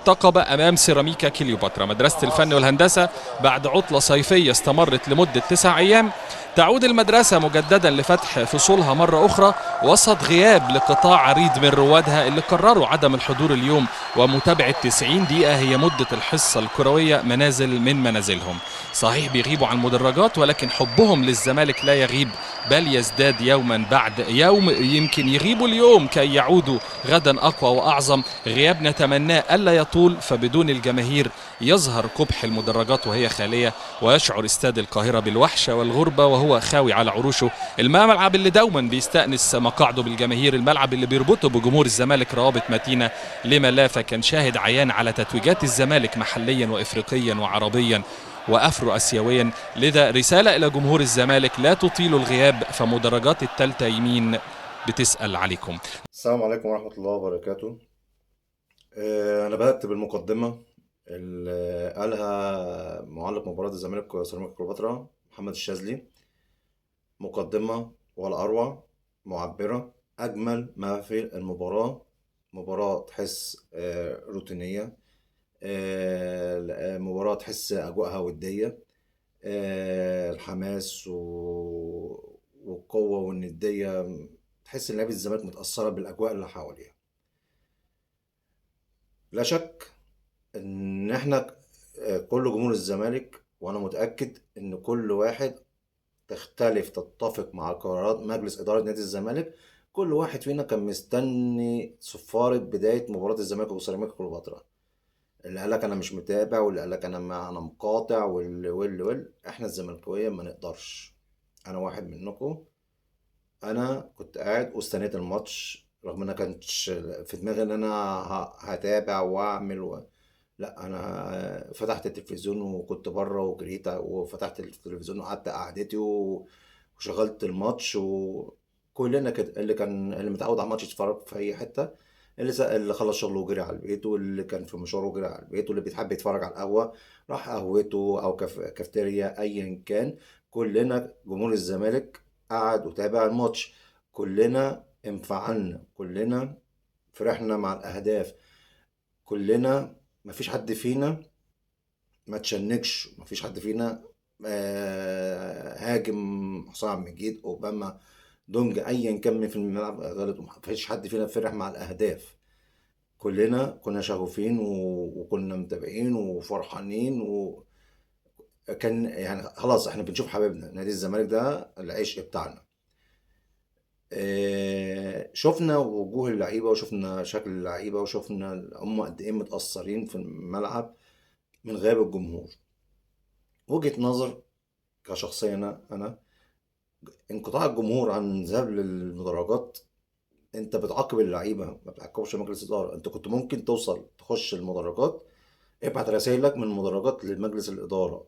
المرتقبة أمام سيراميكا كليوباترا. مدرسة الفن والهندسة بعد عطلة صيفية استمرت لمدة 9 أيام تعود المدرسة مجددا لفتح فصولها مرة أخرى وسط غياب لقطاع عريض من روادها اللي قرروا عدم الحضور اليوم ومتابعة 90 دقيقة هي مدة الحصة الكروية منازل من منازلهم. صحيح بيغيبوا عن المدرجات، ولكن حبهم للزمالك لا يغيب بل يزداد يوما بعد يوم. يمكن يغيبوا اليوم كي يعودوا غدا أقوى وأعظم. غياب نتمناه ألا يطول، فبدون الجماهير يظهر قبح المدرجات وهي خالية، ويشعر استاد القاهرة بالوحشة والغربة وهو خاوي على عروشه. الملعب اللي دوما بيستأنس مقاعده بالجماهير، الملعب اللي بيربطه بجمهور الزمالك روابط متينة لما لا، فكان شاهد عيان على تتويجات الزمالك محليا وإفريقيا وعربيا وأفرو أسيويا. لذا رسالة إلى جمهور الزمالك: لا تطيلوا الغياب، فمدرجات التالتة يمين بتسأل عليكم. السلام عليكم ورحمة الله وبركاته. أنا بدأت بالمقدمة اللي قالها معلق مباراة الزمالك وسيراميكا كليوباترا محمد الشاذلي، مقدمة ولا أروع، معبرة، أجمل ما في المباراة. مباراة تحس روتينية، مباراة تحس أجواءها ودية، الحماس والقوة والندية، تحس إن لعيبة الزمالك متأثرة بالأجواء اللي حواليها. لا شك إن إحنا كل جمهور الزمالك، وأنا متأكد إن كل واحد تختلف تتفق مع قرارات مجلس إدارة نادي الزمالك، كل واحد فينا كان مستني صفارة بداية مباراة الزمالك وسيراميكا كليوباترا. اللي قالك أنا مش متابع، واللي قالك أنا مقاطع، واللي واللي واللي. إحنا الزملكاوية ما نقدرش. أنا واحد منكم، أنا كنت قاعد واستنيت الماتش، رغم إن ما كانش في دماغي إن أنا هتابع وأعمل لا، أنا فتحت التلفزيون وكنت بره وجريت وفتحت التلفزيون وقعدت قعدتي وشغلت الماتش، وكلنا كده. اللي متعود على الماتش يتفرج في أي حتة، اللي خلص شغله وجري على البيت، واللي كان في مشواره وجري على البيت، واللي بيحب يتفرج على القهوة راح قهوته أو كافتيريا، أيا كان. كلنا جمهور الزمالك قعد وتابع الماتش، كلنا انفعلنا، كلنا فرحنا مع الأهداف، كلنا مفيش حد فينا ما تشنكش، مفيش حد فينا هاجم حسام عبد المجيد، أوباما، دونج، أيا كان مين في الملعب غلط، مفيش حد فينا فرح مع الأهداف. كلنا كنا شغوفين وكنا متابعين وفرحانين، وكان خلاص احنا بنشوف حبيبنا نادي الزمالك ده العشق بتاعنا. شفنا وجوه اللعيبة وشفنا شكل اللعيبة وشفنا هم قد ايه متأثرين في الملعب من غياب الجمهور. وجهة نظر كشخصية أنا انقطاع الجمهور عن ذهاب للمدرجات، انت بتعاقب اللعيبة، ما بتعاقبش مجلس الإدارة. انت كنت ممكن توصل تخش المدرجات، ابعت رسائلك من المدرجات لمجلس الإدارة،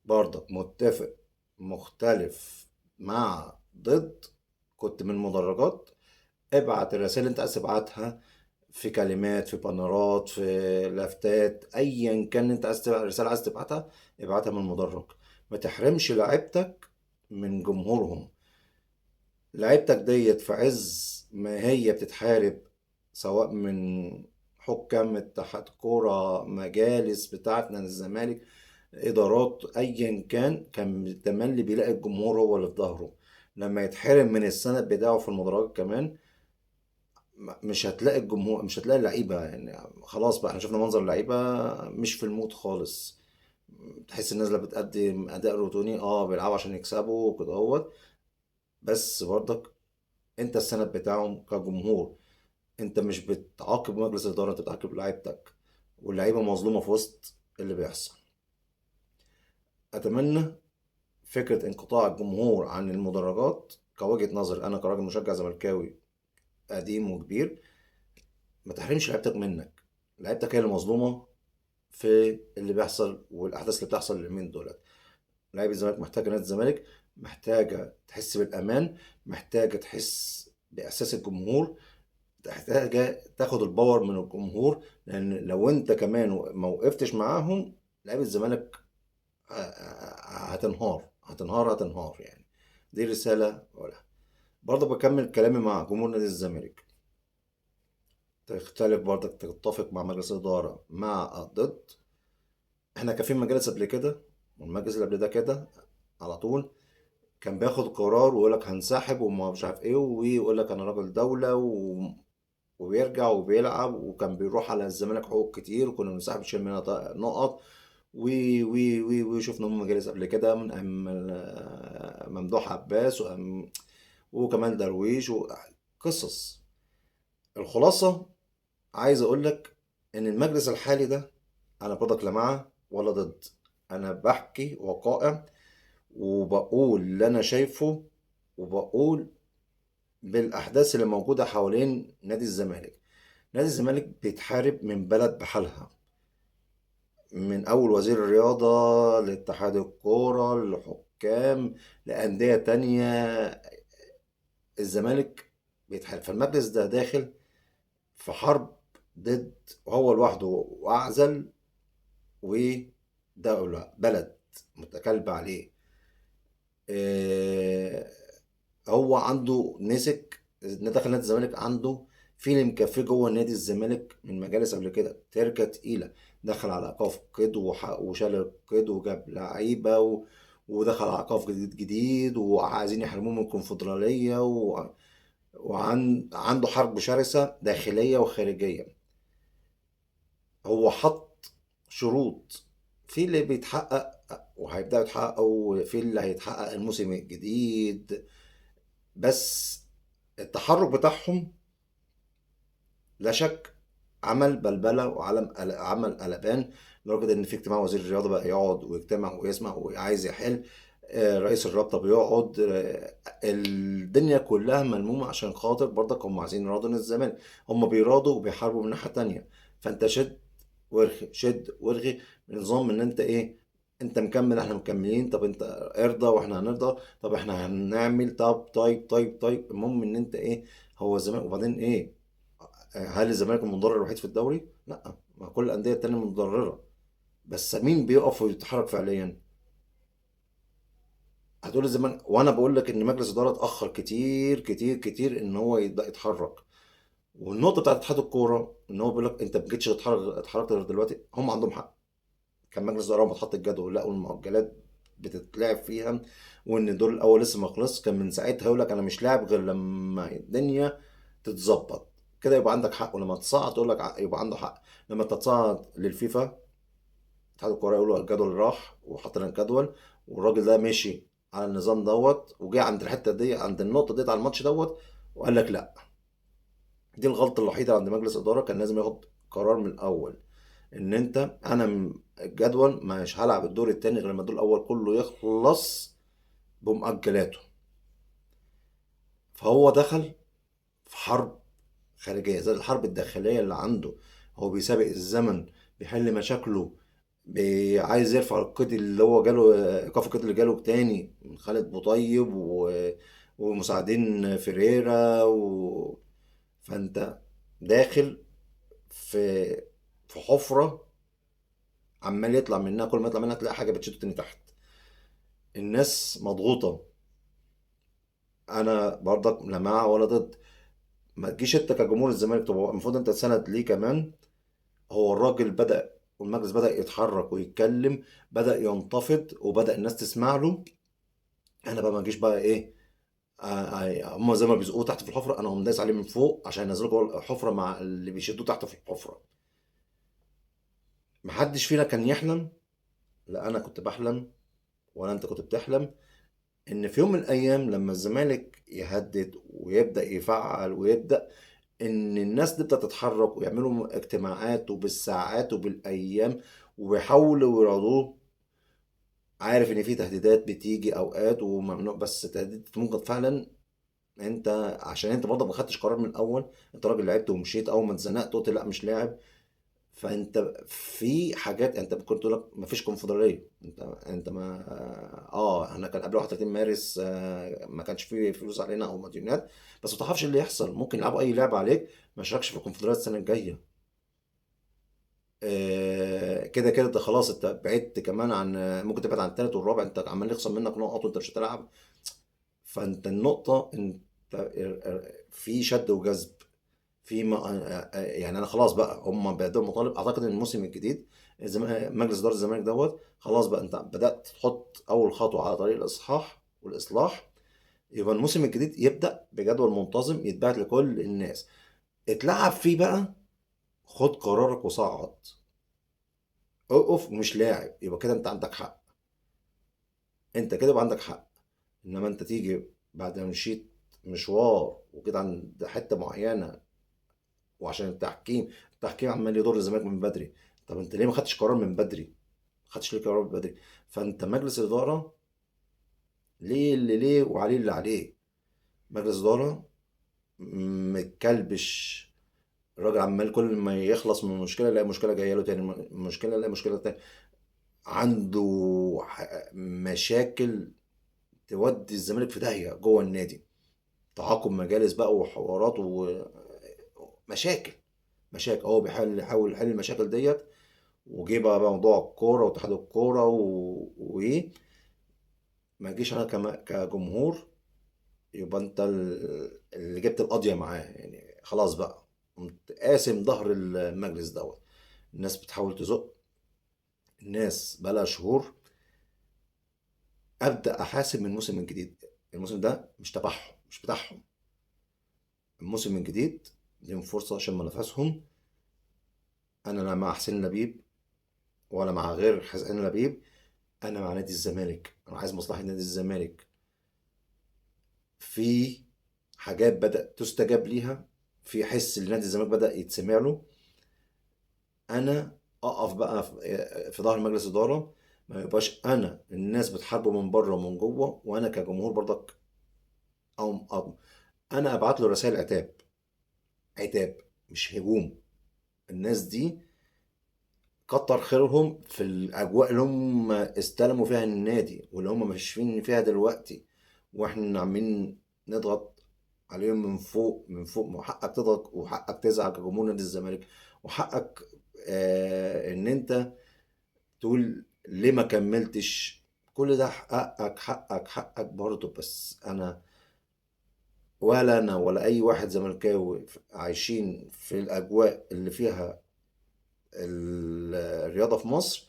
برضك متفق مختلف مع ضد، كنت من المدرجات ابعت الرسائل اللي انت عايز تبعتها في كلمات، في بانرات، في لافتات، ايا كان انت عايز تبعت رسالة عايز تبعتها ابعتها من المدرج. ما تحرمش لعيبتك من جمهورهم. لعيبتك ديت في عز ما هي بتتحارب، سواء من حكام اتحاد كورة، مجالس بتاعتنا للزمالك، إدارات، أيا كان، كان تملي بيلاقي الجمهور هو اللي في ظهره. لما يتحرم من السند بتاعه في المدرجات كمان، مش هتلاقي الجمهور، مش هتلاقي اللعيبة. خلاص بقى احنا شفنا منظر اللعيبة مش في المود خالص، تحس الناس اللي بتقدم أداء روتيني، بيلعبوا عشان يكسبوا وكده اهوت، بس برضك انت السند بتاعهم كجمهور. انت مش بتعاقب مجلس الإدارة، انت بتعاقب لعيبتك، واللعيبة مظلومة في وسط اللي بيحصل. أتمنى فكرة انقطاع الجمهور عن المدرجات كوجهة نظر أنا كراجل مشجع زملكاوي قديم وكبير، ما تحرمش لعيبتك منك. لعيبتك هي اللي مظلومة في اللي بيحصل والأحداث اللي بتحصل اليومين دولت. لعيبة الزمالك محتاجة نادي الزمالك، محتاجة تحس بالأمان، محتاجة تحس بإحساس الجمهور، محتاجة تاخد الباور من الجمهور. لأن لو أنت كمان ما وقفتش معاهم لعيبة الزمالك هتنهار، هتنهار، هتنهار. دي رسالة أقولها. برضه بكمل كلامي مع جمهور نادي الزمالك. تختلف برضك، تتفق مع مجلس الإدارة مع الضد. احنا كان في مجالس قبل كده، والمجلس اللي قبل ده كده على طول كان بياخد قرار ويقول لك هنسحب وما مش عارف ايه، ويقول لك انا راجل دولة وبيرجع وبيلعب، وكان بيروح على الزمالك حقوق كتير، وكنا بنسحب شيل منها نقط. وي وي وي وي شفنا هم مجالس قبل كده من أم ممدوح عباس وكمال درويش وقصص. الخلاصة عايز اقول لك ان المجلس الحالي ده انا برضك لا مع ولا ضد، انا بحكي وقائع وبقول اللي انا شايفه، وبقول بالاحداث اللي موجودة حوالين نادي الزمالك. نادي الزمالك بيتحارب من بلد بحالها، من اول وزير الرياضة لاتحاد الكورة للحكام لأندية تانية. الزمالك بيتحارب، فالمجلس ده داخل في حرب ضد، هو لوحده واعزل، ودولة بلد متكلبة عليه. هو عنده مسك دخل نادي الزمالك، عنده في اللي مكفيه جوه نادي الزمالك من مجالس قبل كده، تركه تقيلة، دخل على ايقاف قيد وشال القيد وجاب لعيبة ودخل على ايقاف جديد، وعايزين يحرموه من الكونفدراليه، عنده حرب شرسة داخلية وخارجيه. هو حط شروط، في اللي بيتحقق وهيبدأ يتحقق، وفي اللي هيتحقق الموسم الجديد، بس التحرك بتاعهم لا شك عمل بلبلة وعمل قلبان، لدرجة ان في اجتماع وزير الرياضة بقى يقعد ويجتمع ويسمع وعايز يحل، رئيس الرابطة بيقعد، الدنيا كلها ملمومه عشان خاطر برضك هم عايزين يراضوا الزمالك، هم بيراضوا وبيحاربوا من ناحية تانية. فانت شد وارخي، شد وارخي، بنظام ان انت ايه، انت مكمل احنا مكملين، طب انت ارضى واحنا هنرضى، طب احنا هنعمل، طب طيب طيب طيب، المهم ان انت ايه، هو الزمالك. وبعدين ايه، هل الزمالك المتضرر الوحيد في الدوري؟ لا، ما كل الاندية التانية متضرره، بس مين بيقف ويتحرك فعليا؟ هتقول الزمالك. وانا بقول لك ان مجلس ادارة اتاخر كتير كتير كتير ان هو يبدا يتحرك. والنقطة بتاعت اتحاد الكورة ان هو بيقول لك انت ما جيتش تتحرك، اتحركت غير دلوقتي، هم عندهم حق. كان مجلس ادارة لما اتحط الجدول لقوا المؤجلات بتتلعب فيها، وان الدور الاول لسه ما خلص، كان من ساعتها يقول لك انا مش لاعب غير لما الدنيا تتظبط كده، يبقى عندك حق. ولما تصعد تقول لك يبقى عنده حق. لما تتصعد للفيفا اتحاد الكورة يقولوا الجدول راح، وحطينا الجدول، والراجل ده مشي على النظام دوت، وجه عند الحتة دي، عند النقطة ديت على الماتش دوت، وقال لك لا. دي الغلطة الوحيدة عند مجلس ادارة، كان لازم ياخد قرار من الاول ان انت انا الجدول مش هلعب الدور الثاني غير لما الدور الاول كله يخلص بمؤجلاته. فهو دخل في حرب خارجية زي الحرب الداخلية اللي عنده، هو بيسابق الزمن، بيحل مشاكله، عايز يرفع القيد اللي هو جاله، ايقاف القيد اللي جاله تاني من خالد بوطيب ومساعدين فيريرا فانت داخل في حفره عمال يطلع منها، كل ما يطلع منها تلاقي حاجة بتشده تاني تحت. الناس مضغوطه، انا برضك لا مع ولا ضد. ما تجيش انت كجمهور الزمالك تبقى المفروض انت تسند ليه كمان. هو الراجل بدأ والمجلس بدأ يتحرك ويتكلم، بدأ ينتفض وبدأ الناس تسمع له. انا بقى ما اجيش بقى ايه، هم زي ما بيزقوه تحت في الحفرة، انا هم دايس عليه من فوق عشان ينزلوه جوه الحفرة مع اللي بيشدوه تحت في الحفرة. محدش فينا كان يحلم، لا انا كنت بحلم ولا انت كنت بتحلم، ان في يوم من الايام لما الزمالك يهدد ويبدأ يفعل ويبدأ ان الناس تبدأ تتحرك ويعملوا اجتماعات وبالساعات وبالايام ويحاولوا يراضوه. عارف ان في تهديدات بتيجي اوقات وممنوع، بس تهديد ممكن فعلا انت عشان انت برضه ما خدتش قرار من الاول، انت راجل لعبت ومشيت، اول ما اتزنقت قلت لا مش لاعب. فانت في حاجات انت ممكن تقول لك ما فيش كونفدراليه، انت ما احنا كان قبل 31 مارس ما كانش فيه فلوس علينا او مديونات، بس ما تعرفش اللي يحصل، ممكن يلعبوا اي لعبه عليك ما يشاركش في الكونفدراليه السنة الجاية. كده كده انت خلاص انت بعدت كمان عن، ممكن تبعد عن الثالث والرابع، انت عمال يخصم منك نقط وانت مش هتلعب. فانت النقطة انت في شد وجذب، في ما يعني انا خلاص بقى هم بيقدموا مطالب. اعتقد ان الموسم الجديد مجلس ادارة الزمالك دوت خلاص بقى، انت بدات تحط اول خطوة على طريق الاصحاح والاصلاح. يبقى الموسم الجديد يبدا بجدول منتظم يتبعت لكل الناس، اتلعب فيه بقى، خد قرارك وصعد، اقف مش لاعب، يبقى كده انت عندك حق، انت كده يبقى عندك حق. انما انت تيجي بعد ما مشيت مشوار وكده عند حتة معينة، وعشان التحكيم، التحكيم عمال يضر الزمالك من بدري، طب انت ليه ما خدتش قرار من بدري؟ ما خدتش ليه قرار من بدري؟ فانت مجلس الادارة ليه اللي ليه وعليه اللي عليه. مجلس ادارة متكلبش، الراجل عمال كل ما يخلص من مشكلة يلاقي مشكلة جاية له تاني، مشكلة يلاقي مشكلة تاني، عنده مشاكل تودي الزمالك في داهية جوه النادي، تعاقب مجالس بقى وحوارات ومشاكل، مشاكل. هو بيحاول يحل المشاكل ديت، وجه بقى موضوع الكورة واتحاد الكورة وايه، ما جيش انا كجمهور يبقى انت اللي جبت القضية معاه، يعني خلاص بقى قمت قاسم ظهر المجلس دوت. الناس بتحاول تزق، الناس بقالها شهور. ابدا احاسب من الموسم الجديد، الموسم ده مش تبعهم، مش بتاعهم. الموسم الجديد ليهم فرصة عشان نفسهم. انا لا مع حسين لبيب ولا مع غير حسين لبيب، انا مع نادي الزمالك، انا عايز مصلحة نادي الزمالك. في حاجات بدأت تستجاب ليها، في حس لنادي الزمالك بدأ يتسمع له. انا اقف بقى في ظهر مجلس ادارة، ما يبقاش انا الناس بتحاربه من بره ومن جوه، وانا كجمهور برضك او انا ابعت له رسائل عتاب، عتاب مش هجوم. الناس دي كتر خيرهم في الاجواء اللي هم استلموا فيها النادي واللي هم ماشيين فيها دلوقتي، واحنا عمالين نضغط عليهم من فوق من فوق. ما حقك تضغط وحقك تزعل كجمهور نادي الزمالك، وحقك ان انت تقول ليه ما كملتش، كل ده حقك حقك حقك برضه. بس انا ولا انا ولا اي واحد زملكاوي عايشين في الاجواء اللي فيها الرياضة في مصر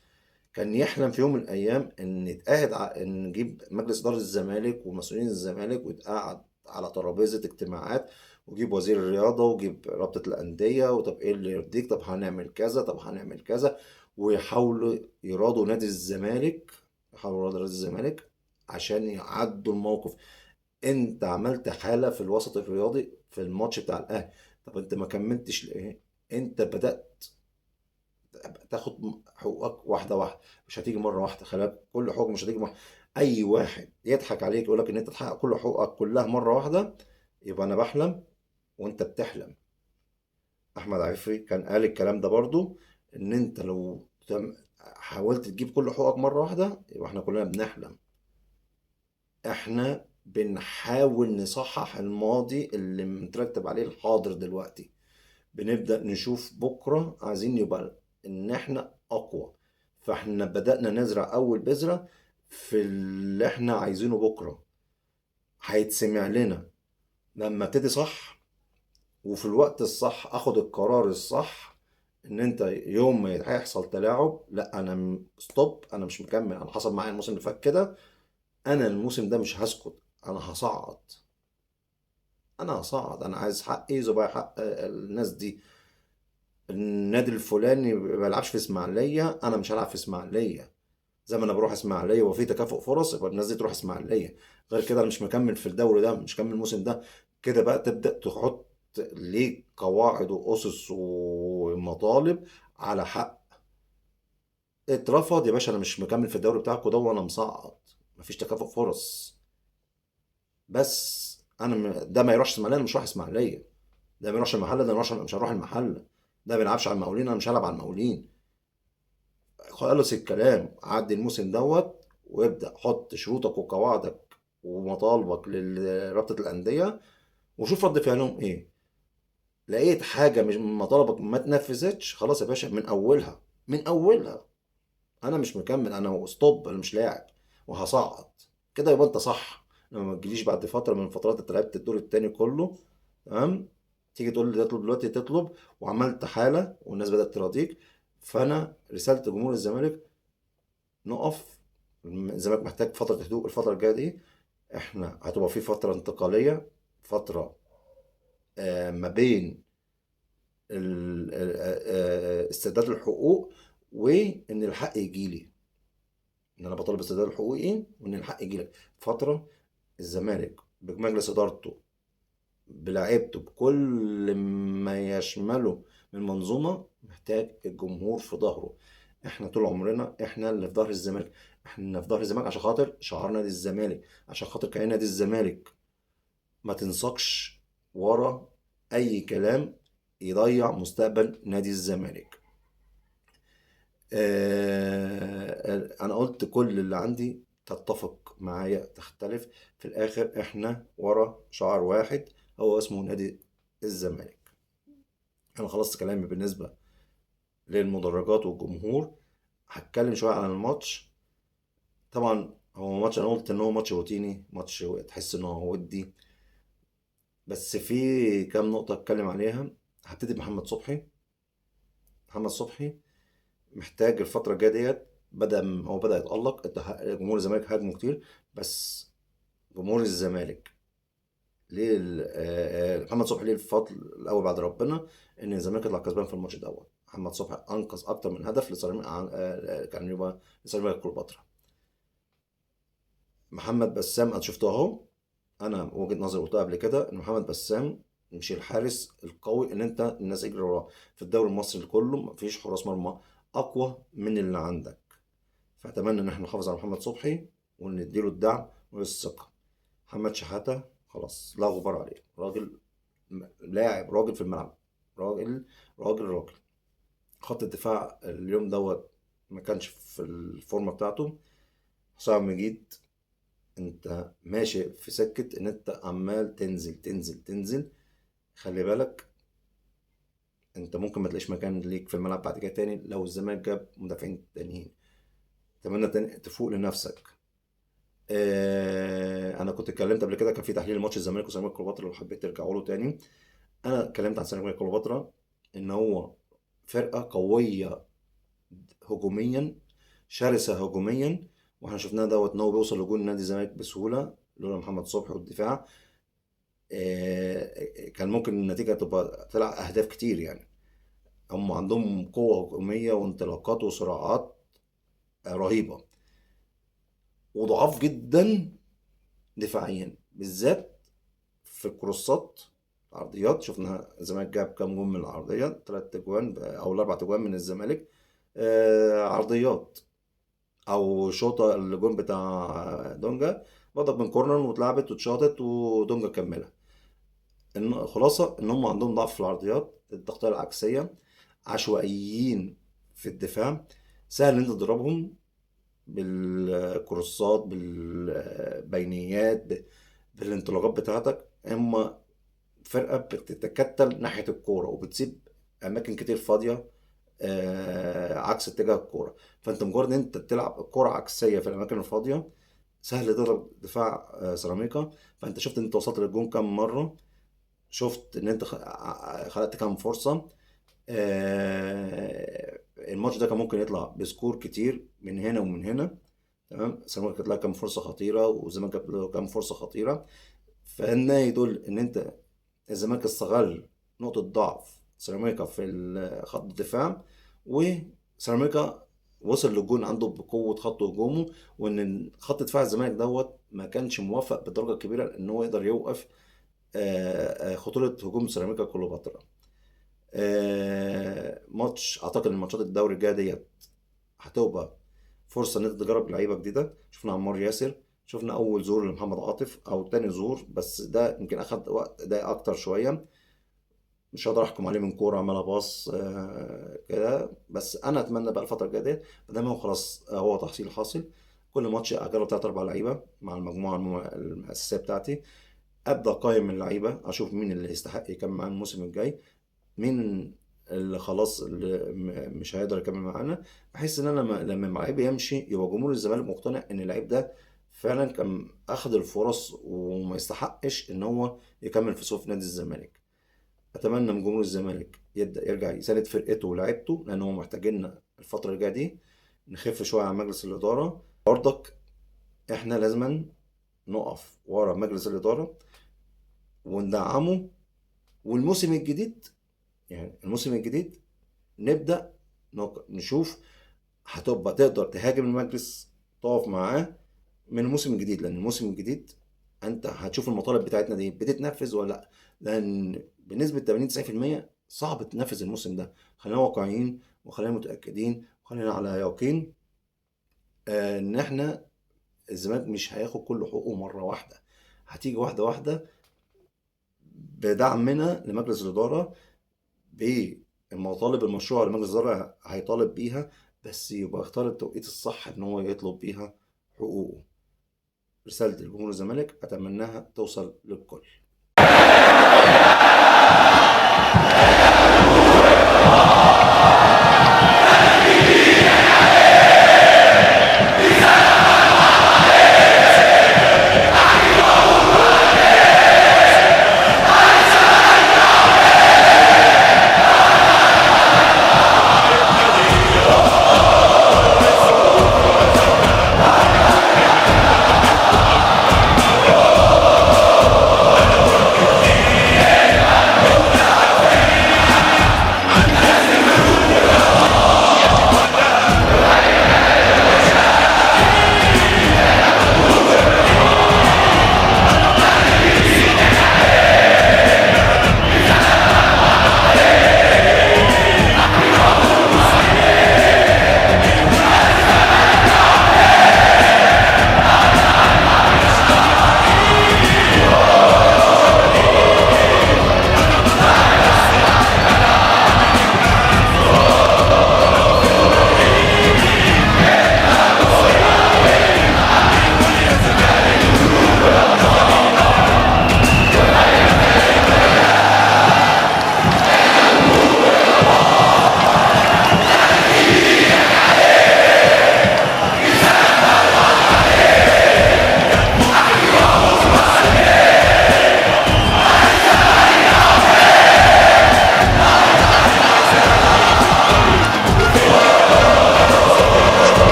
كان يحلم في يوم من الايام ان يتقعد ان نجيب مجلس ادارة الزمالك ومسؤولين الزمالك ويتقعد على ترابيزة اجتماعات، وجيب وزير الرياضة وجيب رابطه الاندية، وطب ايه اللي يرضيك، طب هنعمل كذا، طب هنعمل كذا، ويحاولوا يراضوا نادي الزمالك، يحاولوا يراضوا نادي الزمالك عشان يعدوا الموقف. انت عملت حاله في الوسط الرياضي في الماتش بتاع الاهلي، طب انت ما كملتش ليه؟ انت بدات تاخد حقوقك واحدة واحدة، مش هتيجي مرة واحدة، خلي بالك كل حقوق مش هتيجي مرة. اي واحد يضحك عليك يقول لك ان انت تحقق كل حقوقك كلها مرة واحدة، يبقى انا بحلم وانت بتحلم. احمد عفري كان قال الكلام ده برضو، ان انت لو حاولت تجيب كل حقوقك مرة واحدة يبقى احنا كلنا بنحلم. احنا بنحاول نصحح الماضي اللي مترتب عليه الحاضر دلوقتي، بنبدأ نشوف بكرة عايزين يبقى ان احنا اقوى، فاحنا بدأنا نزرع اول بذرة في اللي احنا عايزينه بكرة هيتسمع لنا لما ابتدي صح، وفي الوقت الصح اخد القرار الصح. ان انت يوم ما هيحصل تلاعب، لا انا ستوب، انا مش مكمل، انا حصل معايا الموسم اللي فات كده، انا الموسم ده مش هسكت، انا هصعد، انا هصعد، انا عايز حقي زي حق الناس دي. النادي الفلاني ما بيلعبش في اسماعيليه، انا مش هلعب في اسماعيليه، زي ما انا بروح اسماعيليه وفي تكافؤ فرص يبقى الناس دي تروح اسماعيليه، غير كده انا مش مكمل في الدوري ده، مش مكمل الموسم ده. كده بقى تبدا تحط ليك قواعد واسس ومطالب على حق. اترفض يا باشا، انا مش مكمل في الدوري بتاعكوا ده وانا مصعد، مفيش تكافؤ فرص. بس انا ده ما يروحش اسماعيليه، انا مش رايح اسماعيليه، ده ما يروحش المحلة، ده مش هروح المحلة، ده ما بيلعبش على المقاولين، انا مش هلعب على المقاولين. خلص الكلام، عدي الموسم دوت وابدا حط شروطك وقواعدك ومطالبك لرابطه الاندية وشوف رد فعلهم ايه. لقيت حاجة مش من مطالبك ما تنفذتش، خلاص يا باشا من اولها، من اولها انا مش مكمل، انا ستوب، انا مش لاعب وهصعد كده، يبقى انت صح. لما ما تجيليش بعد فترة من فترات انت لعبت الدور التاني كله، تمام، تيجي تقول لي تطلب دلوقتي تطلب، وعملت حاله والناس بدات تراضيك. فانا رسالة جمهور الزمالك، نقف. الزمالك محتاج فترة هدوء الفترة الجاية دي. احنا هتبقى في فترة انتقالية، فترة ما بين استرداد الحقوق، وان الحق يجيلي، ان انا بطالب استرداد الحقوق وان الحق يجيلك. فترة الزمالك بمجلس ادارته بلاعيبته بكل ما يشمله من منظومة محتاج الجمهور في ظهره. احنا طول عمرنا احنا اللي في ظهر الزمالك، احنا في ظهر الزمالك عشان خاطر شعار نادي الزمالك، عشان خاطر كيان نادي الزمالك. ما تنساقش ورا اي كلام يضيع مستقبل نادي الزمالك. انا قلت كل اللي عندي، تتفق معايا تختلف، في الاخر احنا ورا شعار واحد هو اسمه نادي الزمالك. انا خلصت كلامي بالنسبة للمدرجات والجمهور. هتكلم شوية عن الماتش. طبعا هو ماتش انا قلت ان هو ماتش روتيني، ماتش تحس ان هو ودي، بس في كام نقطة اتكلم عليها. هبتدي بمحمد صبحي. محمد صبحي محتاج الفترة الجاية ديت، هو بدأ يتألق، جمهور الزمالك هاجمه كتير، بس جمهور الزمالك ليه محمد صبحي ليه الفضل الأول بعد ربنا إن الزمالك يطلع كسبان في الماتش دوت. محمد صبحي أنقذ أكتر من هدف لسيراميكا، كان يبقى لسيراميكا كليوباترا. محمد بسام أنا شفته أهو، أنا وجهة نظري قلتها قبل كده إن محمد بسام مش الحارس القوي اللي أنت الناس يجري وراه في الدوري المصري كله، مفيش حراس مرمى أقوى من اللي عندك. فأتمنى إن احنا نحافظ على محمد صبحي ونديله الدعم والثقة. محمد شحاتة خلاص لا غبار عليه، راجل لاعب، راجل في الملعب، راجل راجل راجل. خط الدفاع اليوم دوت ما كانش في الفورمة بتاعته. حسام مجيد انت ماشي في سكة ان انت عمال تنزل تنزل تنزل، خلي بالك انت ممكن ما تلاقيش مكان ليك في الملعب بعد كده تاني لو الزمالك جاب مدافعين تانيين. اتمنى تفوق لنفسك. انا كنت اتكلمت قبل كده، كان في تحليل ماتش الزمالك وسيراميكا كليوباترا، لو حبيت ترجعوا له تاني. انا اتكلمت عن سيراميكا كليوباترا ان هو فرقه قوية هجوميا، شرسة هجوميا، واحنا شفناه دوت ان هو بيوصل لجون نادي الزمالك بسهولة لولا محمد صبحي والدفاع. كان ممكن النتيجة تبقى طلع اهداف كتير يعني. هم عندهم قوة هجومية وانطلاقات وصراعات رهيبة، وضعاف جدا دفاعيا بالذات في الكروسات العرضيات. شفنا الزمالك جاب كام جون من العرضيات، 3 اجوان او 4 اجوان من الزمالك، عرضيات او شوطه الجون بتاع دونجا برضك من كورنر واتلعبت واتشاطت ودونجا كملها. الخلاصة ان هم عندهم ضعف في العرضيات، التغطية العكسيه، عشوائيين في الدفاع، سهل ان انت تضربهم بالكروسات بالبينيات بالانطلاقات بتاعتك. اما فرقه بتتكتل ناحية الكورة وبتسيب اماكن كتير فاضية، عكس اتجاه الكورة، فانت مجرد ان انت تلعب الكورة عكسية في الاماكن الفاضيه سهل تضرب دفاع سيراميكا. فانت شفت ان انت وصلت للجون كام مرة، شفت ان انت خلقت كام فرصة. الماتش ده كان ممكن يطلع ب score كتير من هنا ومن هنا، تمام. سيراميكا كانت لها كام فرصة خطيرة والزمالك جاب له كام فرصة خطيرة، فان يدل ان انت الزمالك استغل نقطة ضعف سيراميكا في خط الدفاع، وسيراميكا وصل للجون عنده بقوة خط هجومه، وان خط دفاع الزمالك دوت ما كانش موفق بالدرجة الكبيرة ان هو يقدر يوقف خطورة هجوم سيراميكا كليوباترا. ماتش اعتقد ان ماتشات الدوري الجاية ديت هتبقى فرصة ان انت تجرب لعيبة جديدة. شفنا عمار ياسر، شفنا اول ظهور لمحمد عاطف او تاني ظهور، بس ده يمكن اخد وقت ده اكتر شوية، مش هقدر احكم عليه من كورة عملها باص كده. بس انا اتمنى بقى الفترة الجاية ديت ما دام هو خلاص، هو تحصيل حاصل، كل ماتش اجرب 3-4 لعيبة مع المجموعة الاساسية بتاعتي، ابدا اقيم اللعيبة، اشوف مين اللي يستحق يكمل معانا الموسم الجاي، مين اللي خلاص اللي مش هيقدر يكمل معانا، بحيث ان انا لما اللعيب يمشي يبقى جمهور الزمالك مقتنع ان اللعيب ده فعلا كان اخذ الفرص وما يستحقش ان هو يكمل في صف نادي الزمالك. اتمنى من جمهور الزمالك يبدا يرجع يساند فرقته ولاعيبته، لان هم محتاجيننا الفترة اللي جاية دي. نخف شوية عن مجلس الادارة برضك، احنا لازما نقف ورا مجلس الادارة وندعمه. والموسم الجديد، يعني الموسم الجديد نبدا نشوف هتبقى تقدر تهاجم المجلس، تقف معاه من الموسم الجديد، لان الموسم الجديد انت هتشوف المطالب بتاعتنا دي بتتنفذ ولا لا. لان بنسبة 80 90% صعب تنفذ الموسم ده. خلينا واقعيين وخلينا متاكدين وخلينا على يقين ان احنا الزمالك مش هياخد كل حقوقه مرة واحدة، هتيجي واحدة واحدة بدعمنا لمجلس الادارة، بالمطالب المشروعة اللي مجلس الادارة هيطالب بيها، بس يبقى اختار التوقيت الصح ان هو يطلب بيها حقوقه. رسالة لجمهور الزمالك اتمناها توصل للكل.